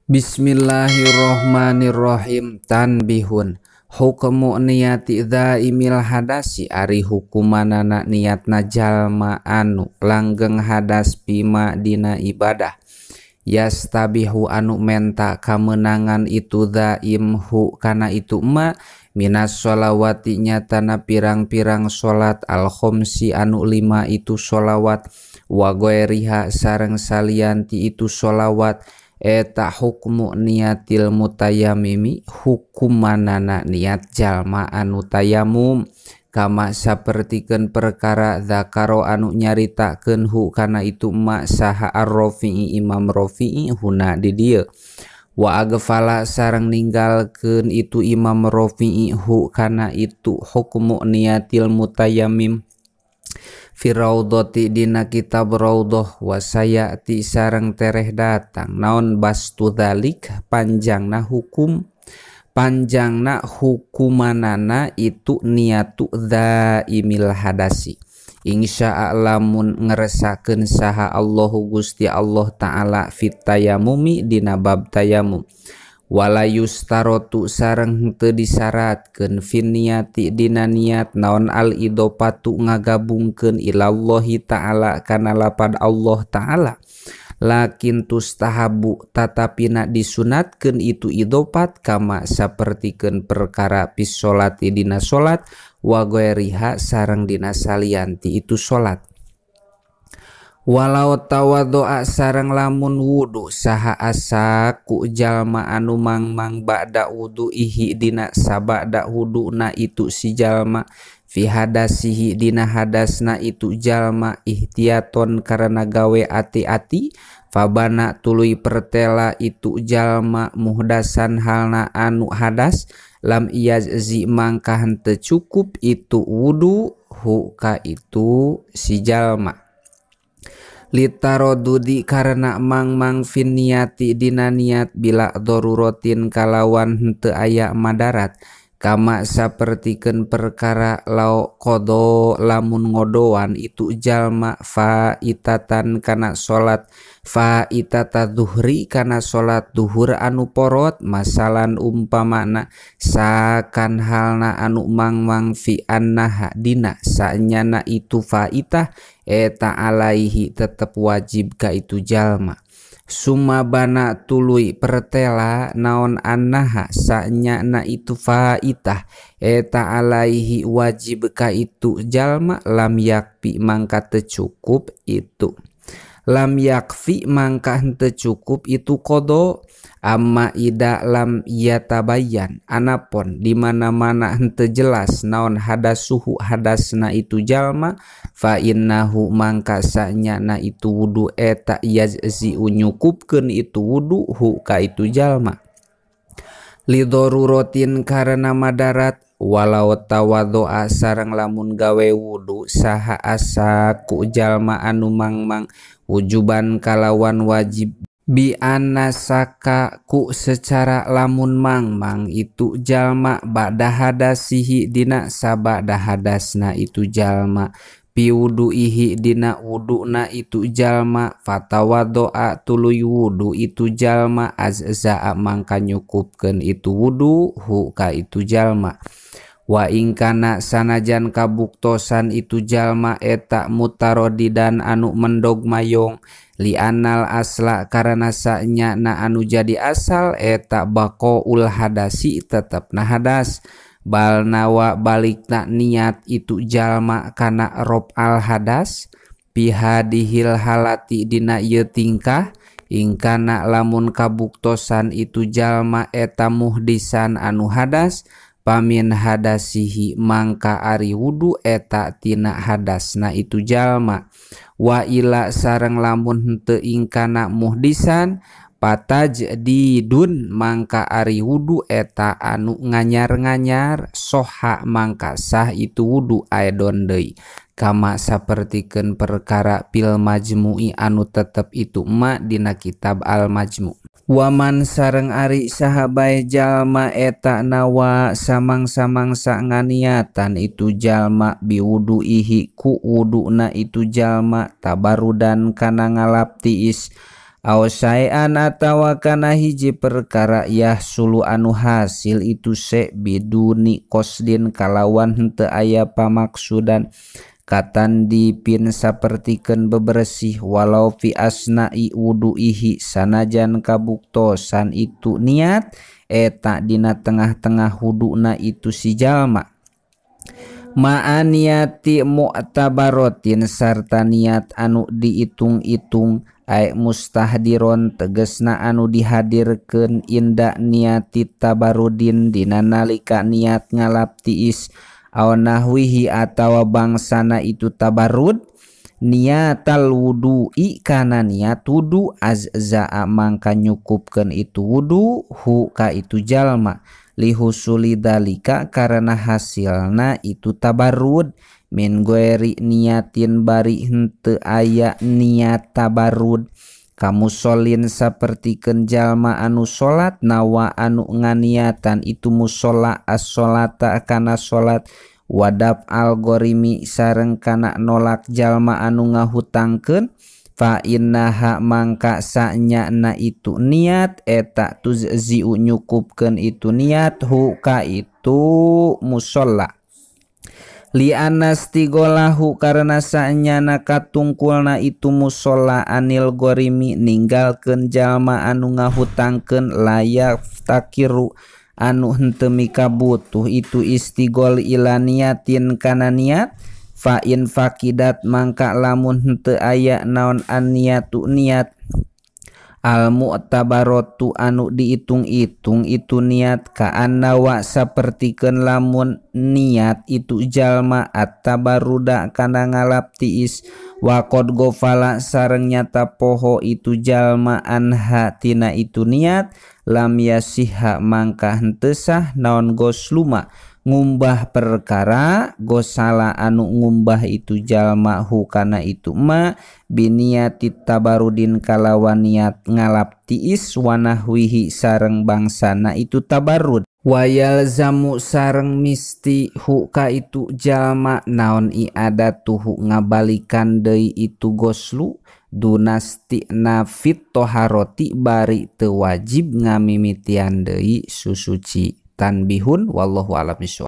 Bismillahirrohmanirrohim. Tanbihun hukmu niyati dzaimil hadasi ari hukumanana niatna jalma anu langgeng hadas bima dina ibadah yastabihu anu menta kamenangan itu dzaimhu kana itu ma minas sholawati nyatana pirang-pirang salat al khomsi anu lima itu sholawat wa ghairiha sareng salianti itu sholawat eta hukmu niatil mutayamimi hukumanana niat jalma anu tayamum kama sapertikeun perkara zakaro anu nyaritakeun hu kana itu ma saha ar-Rafi'i Imam Rafi'i huna di dieu wa agfala sareng ninggalkeun itu Imam Rafi'i hu kana itu hukmu niatil mutayamim fi raudhati dina kitab raudhah wa sayati sareng tereh datang naon bastu dzalik panjangna hukum panjangna hukumanana itu niatu dzaimil hadasi insya lamun ngeresakeun saha Allahu Gusti Allah taala fit tayamumi dina bab tayamum wala yustarotu sareng teu disyaratkeun fin niati dina niat naon al idopatu ngagabungkeun ilallahi ta'ala kana lapad Allah ta'ala lakin tustahabu tatapina disunatkeun itu idopat kama sapertikeun perkara fis sholati dina salat wa ghairiha sareng dina salianti itu salat. Walau tawaddoa sareng lamun wudu saha asaku jalma anu mangmang ba'da wuduihi dina sabada wuduna itu si jalma fi hadasihi dina hadasna itu jalma ihtiyaton karena gawe ati-ati fabana tuluy pertela itu jalma muhdasan halna anu hadas lam iyazzi mangka henteu cukup itu wudu hu ka itu si jalma litarodudi karena mangmang fin niati dina niat bila darurotin kalawan henteu aya madarat kama sapertikeun perkara lau qada lamun ngodoan itu jalma faitatan kana salat faitata zuhri kana salat duhur anu porot masalan umpamana sakan halna anu mangmang fi annaha dina sanyana itu faitah eta alaihi tetep wajib ka itu jalma sumabana tuluy pertela naon annaha sanyana itu faitah eta alaihi wajib ka itu jalma lam yakfi mangka teu cukup itu lam yakfi mangka henteu cukup itu qada amma ida lam yatabayyan anapon di mana-mana henteu jelas naon hadasuhu hadasna itu jalma fa innahu mangka sanyana itu wudu eta yazzi nyukupkeun itu wudu hu ka itu jalma lidoruratin karena madarat walau tawaddoa sareng lamun gawe wudu saha asaku jalma anu mangmang wujuban kalawan wajib bi anasaka ku secara lamun mangmang itu jalma ba'da hadasihi dina sabada hadasna itu jalma piwuduihi dina wuduna itu jalma fatawaddoa tuluy wudu itu jalma azza'a mangka nyukupkeun itu wudu hu ka itu jalma wa ingkana sanajan kabuktosan itu jalma eta mutarodidan anu mendog mayong lianal asla karena sanyana anu jadi asal eta baqaul hadasi tetep na hadas bal nawa balikna niat itu jalma kana rob al hadas pihadihil halati dina ieu tingkah ingkana lamun kabuktosan itu jalma eta muhdisan anu hadas pamin hadasihi mangka ari wudu eta tina hadasna itu jalma wa ila sareng lamun henteu ingkana muhdisan patajdidun mangka ari wudu eta anu nganyar-nganyar soha mangka sah itu wudu aedon deui kama sapertikeun perkara pil majmu'i anu tetep itu ma dina kitab al majmu. Waman sareng ari saha bae jalma eta nawa samang-samangsa nganiatan itu jalma biwuduihi ku wuduna itu jalma tabarudan kana ngalap tiis Aw saean atawa kana hiji perkara yahsulu anu hasil itu se biduni qasdin kalawan henteu aya pamaksudan katandipin sapertikeun bebersih walau fi asna'i wudu'ihi sanajan kabuktosan itu niat eta dina tengah-tengah wuduna itu si jalma ma'aniati mu'tabarotin sarta niat anu diitung-itung ay mustahdiron tegesna anu dihadirkeun inda niati tabarudin dina nalika niat ngalap tiis aw nahwihi atawa bangsana itu tabarud niatal wudu'i kana niat wudu azza'a mangka nyukupkeun itu wudu hu ka itu jalma lihusuli dalika karena hasilna itu tabarud min goeri niatin bari henteu aya niat tabarud kamusolin sapertikeun jalma anu salat nawa anu nganiatan itu musola as-salata kana salat wadab algorimi sareng kana nolak jalma anu ngahutangkeun fa innaha mangka sanyana itu niat eta tuzziu nyukupkeun itu niat hu ka itu musola li anastigolahu karena sanyana katungkulna itu musola anil gorimi ninggalkeun jalma anu ngahutangkeun layak takiru anu henteu mikabutuh itu istigol ila niatin kana niat fa in fakidat mangka lamun henteu aya naon aniatu niat al mu'tabaratu anu diitung-itung itu niat kaannawa sapertikeun lamun niat itu jalma at-tabaruda kana ngalap tiis wa qad ghafala sareng nyata poho itu jalma anha tina itu niat lam yasiha mangka henteu sah naon gosluma ngumbah perkara gosala anu ngumbah itu jalma hu kana itu ma biniati tabarudin kalawan niat ngalap tiis wanahwihi sareng bangsana itu tabarud wayalzamu sareng misti hu ka itu jalma naon i'adatuhu ngabalikan deui itu goslu dunasti nafit toharoti bari teu wajib ngamimitian deui susuci. Tanbihun wallahu a'lam bishawab.